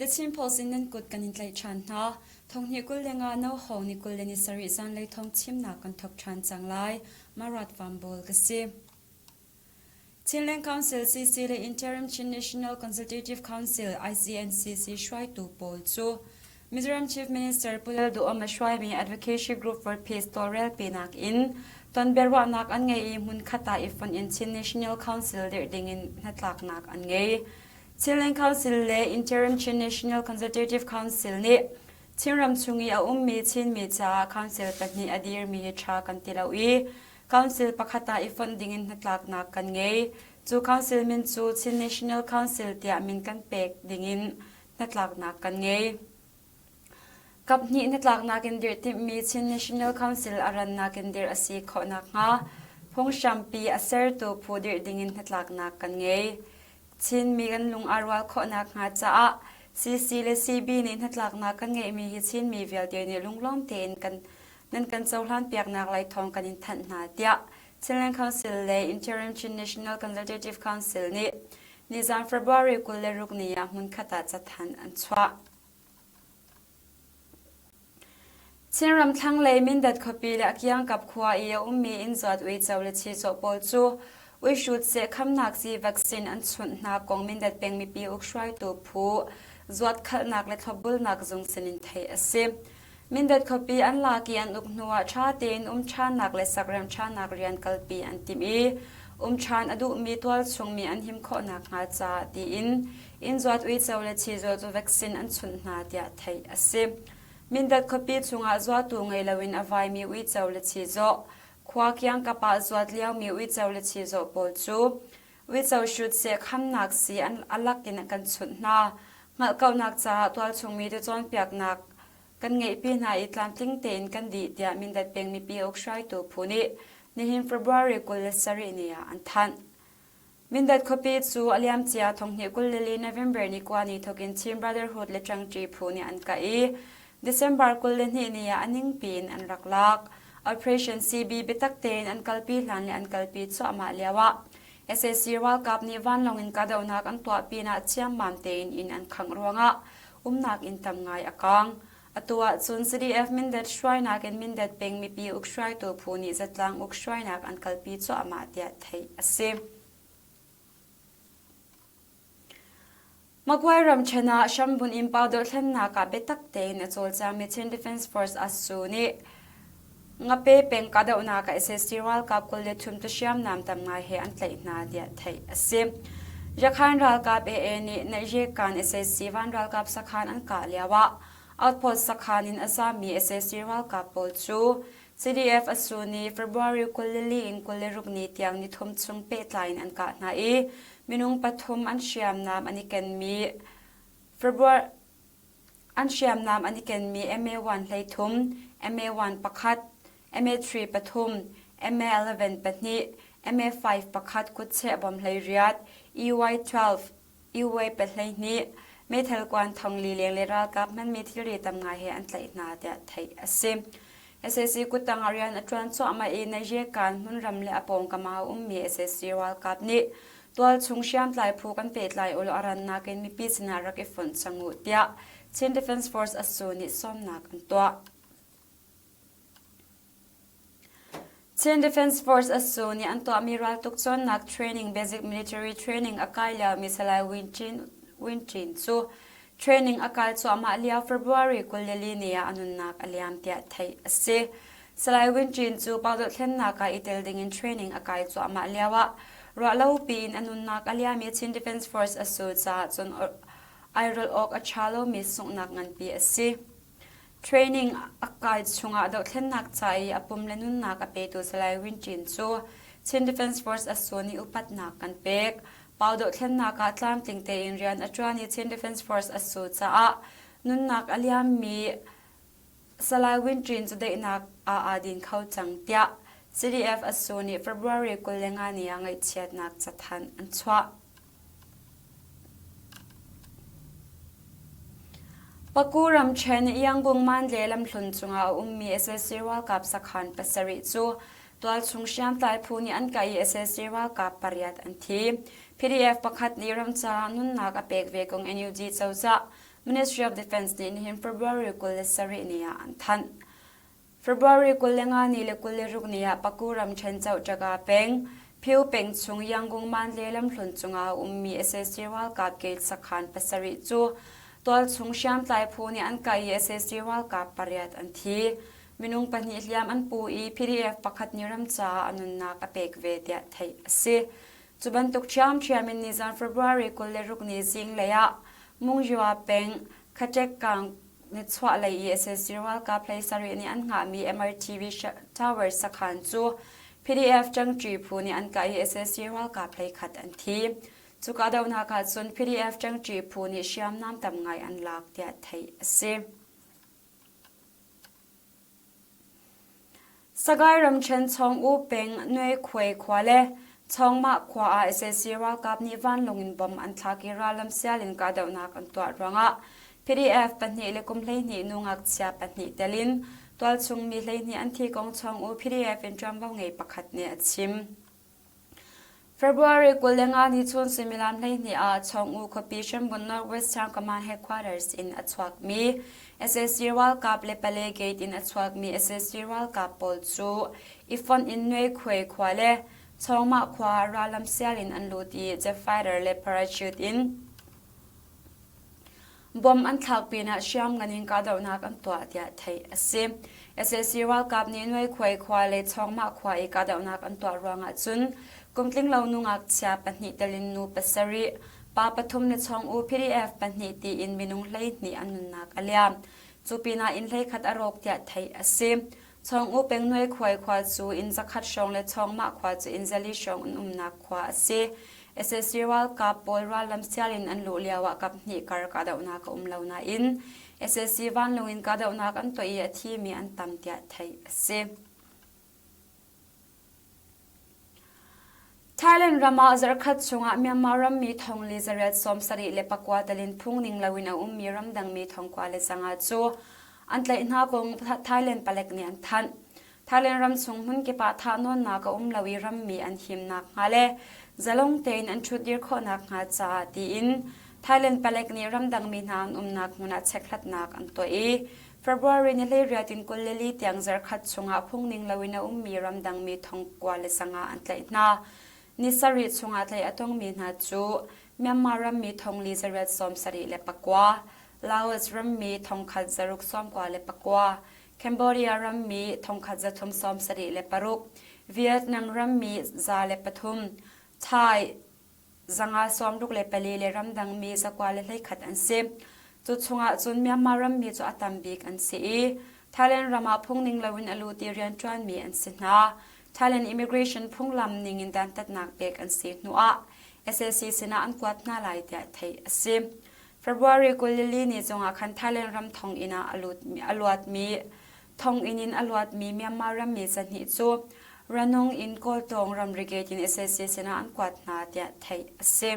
The Chin Post in nan kut kan in tlaih ṭhan hna. Thonghnih 25 no hawng ni 27 zanlei thawng chimnak kan thawk ṭhan cang lai. Marat Van ka si. Chinland Council CC le Interim Chin National Consultative Council ICNCC hruaitu pawl cu Mizoram Chief Minister Pu Lal Duhom a hruaimi Advocacy Group for Peace tawlrelpinak in tonbiaruahnak an ngei i hmunkhat ah i fonh in Chin National Council dirh dingin hnatlaknak an ngei. Chinland Council le Interim Chin National Consultative Council nih Chinram chung i a ummi Chinmi caah council pahnih a dirmi hi ṭha kan ti lo i Council pakhat ah i fonh dingin hnatlaknak kan ngei. Cu council min cu Chin National Council tiah min kan pek dingin hnatlaknak kan ngei. Kaphnih hnatlaknak in dirh timhmi Chin National Council a rannak in dirh a si khawh nakhnga phunghrampi a sertu phu dirh dingin hnatlaknak kan ngei. Chinmi kan lung aa rual khawh nakhnga caah CC le CB nih hnatlaknak kan ngeihmi hi Chinmi vialte nih lunglawm tein kan nan kan cohlanpiaknak lai thawng kan in thanh hna tiah Chinland Council le Interim Chin National Consultative Council nih nizan February 26 ni ah hmunkhat ah cathanh an chuah. Chinram thlanglei Mindat khuapi le a kiangkap khua i a ummi innzuat uico le chizawh pawl cu uihrut seh khamnak sii vaccine an chunh hna kong Mindat peng mipi ukhruaitu phu zuatkhalhnak le thlopbulnak zung sinin theih a si. Mindat khuapi an lak i an uk hnuah ṭha tein um ṭhannak le sakrem ṭhannak rian kalpi an timh i um ṭhan a duhmi tualchung mi an him khawh nakhnga caah tiin Innzuat uico le chizawh cu vaccine an chunh hna tiah theih a si. Mindat khuapi chungah zuatu ngei loin a vaimi uico le chizawh, khua kiangkap ah zuat liomi uico le chizawh pawl cu uico hrut seh khamnak sii an a lak in kan chunh hna. Hngalhkauhnak caah tualchung mi cawnpiaknak kan ngeihpi hna i tlamtling tein kan dih tiah Mindat peng mipi uk hruaitu phu nih nihin February 27 ni ah an thanh. Mindat khuapi cu a liamcia thonghnih 24 November ni kua ni thawk in Chin Brotherhood le Ṭangṭi phu nih an kah i December 22 ni ah a ningpi in an rak lak. Operation CB biatak tein an kalpi hlan le an kalpi cuahmah lioah sac ralkap nih vanlawng in kahdohnak an tuah pinah ciammam tein inn an khangh ruangah umnak inn tam ngai a kaang. Atu ahcun CDF Mindat hruainak in Mindat peng mipi ukhruaitu phu nih zatlang ukhruainak an kalpi cuahmah tiah theih a si. Magway ramṭhen ah hrambunh in pau dohthlennak ah biatak tein a cawlcangmi Chin Defense Force ASU nih Ngape peng kahdohnak ah sac ralkap 23 tu hriamnam tam ngai he an tlaih hna tiah theih a si. Yakhain ralkap AA nih Naihyekan sac van ralkap sakhan an kah lioah outpost sakhan in a zaammi sac ralkap pawl cu CDF ASU nih February 24 in 26 ni tiang nithum chung pehtlai in an kah hna i minung pathum an hriamnam an i kenmi February An hriamnam an i kenmi MA-1 hleithum, MA-1 pakhat, MA-3 pathum, MA-11 pahnih, MA-5 pakhat kutcheh bom 18, EY-12, EY 12, meithal kuan thongli leng le ralkap hmanmi thilri tam ngai he an tlaih hna tiah theih a si. Sac kuttang ah rian a ṭuan cuahmah i Nayekan hmunram le a pawngkam ah a ummi sac ralkap nih tualchung hriamtlai phu kan pehtlai u law a rannak in mipi sinah rak i fonh cang u tiah Chin Defense Force ASU nih sawmnak an tuah. Chin Defense Force ASU nih an tuahmi raltuk cawnnak training basic military training a kai liomi Salai Win Chin Win Chin cu Training a kai cuahmah lio February 24 ni ah a nunnak a liam tiah theih a si. Salai Win Cin cu Paudothlennak ah i tel dingin training a kai cuahmah lio ah ruahlopi in a nunnak a liam i Chin Defense Force a sul caah cun airolh awk a ṭha lomi sunghnak nganpi a si. Training a kai chungah dohthlennak ca i a pum le nunnak a petu Salai Win Cin cu Chin Defense Force a sul nih upatnak kan pek. Pau dohthlennak ah tlamtling tein rian a ṭuan i Chin Defense Force a su caah nunnak a liammi Salai Win Ṭin cu daihnak ah aa din kho cang tiah CDF ASU nih February 25 ni ah ngaihchiatnak cathanh an chuah. Paku ramṭhen Yangon Mandalay lamhlun cungah a ummi sac ralkap sakhan pasarih cu Tualchung hriamtlai phu nih an kah i sac ralkap pariat an thi. PDF pakhat nih ram caah nunnak a pek ve kong NUG cozah. Ministry of Defence nih nihin February 27 ni ah an thanh. February 25 ni le 26 ni ah Paku ramṭhen Chohṭaga peng, Phyu peng chung Yangon Mandalay lamhlun cungah a ummi sac ralkap gate sakhan pasarih cu tualchung hriamtlai phu nih an kah i sac ralkap pariat an thi. Minung pahnih hliam an pu i PDF pakhat nih ram caah a nunnak a pek ve tiah theih a si. Cu bantuk ṭhiamṭhiam in nizan February 26 ni zinglei ah Mungyua peng Khaṭek Kang nichuahlei i sac ralkap hlei sarih nih an hngahmi MRTV Tower sakhan cu PDF ṭangṭi phu nih an kah i sac ralkap hleikhat an thi. Cu kahdohnak ah cun PDF ṭangṭi phu nih hriamnam tam ngai an lak tiah theih a si. Sagaing ramṭhen Chawng-U peng Nwe-Khuai khua le Chawngmah khua ah sac ralkap nih vanlawng in bomb an thlak i rallam sial in kahdohnak an tuah ruangah PDF pahnih le kum 12 nu ngakchia pahnih tel in tualchung mi 12 an thi kong Chawng-U PDF in ṭuanvo ngei pakhat nih a chim. February 25 ni chun suimilam 12 ah Chawng-U khuapi Hrembun North Western Command Headquarters in a chuakmi sac ralkap le Pale Gate in a chuakmi sac ralkap pawl cu i fonh in Nwe Khuai khua le Chawngmah khua rallam sial in an lut i jet fighter le parachute in Bom an thlak pinah hriamngan in kahdohnak an tuah tiah theih a si. Sac ralkap nih Nuaikhuai khua le Chawngmah khua i kahdohnak an tuah ruangah cun kumtling lo nu ngakchia pahnih telin nu pasarih, pa pathum le chawng-u PDF pahnih tiin minung 12 an nunnak a liam. Cu pinah inn 11 a rawk tiah theih a si. Chawng-u peng Nuaikhuai khua cu inn zakhat hrawng le Chawngmah khua cu inn zali hrawng an umnak khua a si. Sac ralkap pawl rallam sial in an luh lioah kaphnih kar kahdohnak a um lo nain sac vanlawng in kahdohnak an tuah i a thimi an tam tiah theih a si. Thailand ram ah zarhkhat chungah Myanmar rammi thong li zariat 74 telin phung ning loin a ummi ramdangmi thong kua le zanga cu an tlaih hna kong Thailand palek nih an thanh. Thailand ram chung hmunkip ah thahnawnnak a um lo i rammi an himnak hnga le zalong tein an ṭhutdir khawhnak hnga caah tiin Thailand palek nih ramdangmi hna an umnak hmun ah chekhlatnak an tuah i February ni 18 in 24 tiang zarhkhat chungah phungning loin a ummi ramdangmi thong kua le zanga an tlaih hna. Ni sarih chungah tlaih a tongmi hna cu Myanmar rammi thong li zariat 79, Laos rammi thong khat zaruk 99, Cambodia rammi thongkhat zathum 76, Vietnam rammi 103, Thai 564 le ramdang mi 221 an si. Cu chungah cun Myanmar rammi cu a tam bik an si i Thailand ram ah phungning loin a lut i rianṭuanmi an si hna. Thailand immigration phunglam ningin dantatnak pek an si hnuah sac sinah an kuat hna lai tiah theih a si. February 24 ni zongah khan Thailand ram thonginn ah a luatmi thonginn in a luatmi Myanmar rammi zahnih cu Ranong in Kawltawng ramri gate in sac sinah an kuat hna tiah theih a si.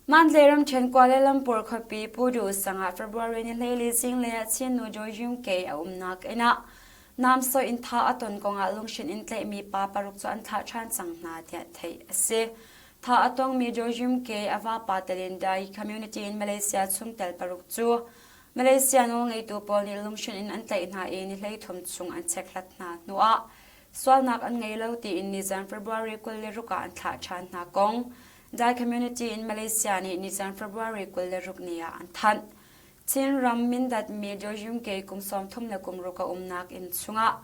Mandalay ramṭhen Kuala Lumpur khuapi Pudu sangah February ni 14 zinglei ah Chin nu Joy Yum Kei a umnak inn ah namsawh in thah a ton kongah lunghrinh in tlaihmi pa paruk cu an thlah ṭhan cang hna tiah theih a si. Thah a tongmi Joyum Ke a vapa telin Dai community in Malaysia chungtel paruk cu Malaysia nawlngeitu pawl nih lunghrinh in an tlaih hna i ni 13 chung an chekhlat hna hnuah sualnak an ngei lo tiin nizan February 26 ah an thlah ṭhan hna kong Dai community in Malaysia nih nizan February 26 ni ah an thanh. Chinram Mindat mi Joyum Ke kum 36 a umnak inn chungah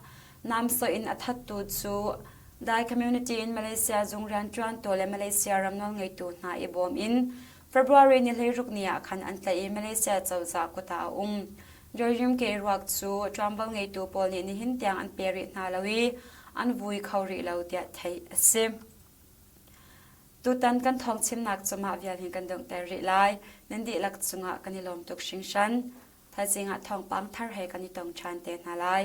namsawh in a thattu cu Dai Community in Malaysia zung rianṭuantu le Malaysia ram nawlngeitu hna i bawm in February ni 16 ni ah khan an tlaih i Malaysia cozah kut ah a um. Joyum Ke ruak cu ṭuanvo ngeitu pawl nih nihin tiang an pe rih hna lo i an vui kho rih lo tiah theih a si. Tutan kan thawngchimnak cu mah vial hin kan donghter rih lai. Nan dihlak cungah kan i lawm tuk hringhran. Thaizing ah thawngpang thar he kan i tong ṭhan te hna lai.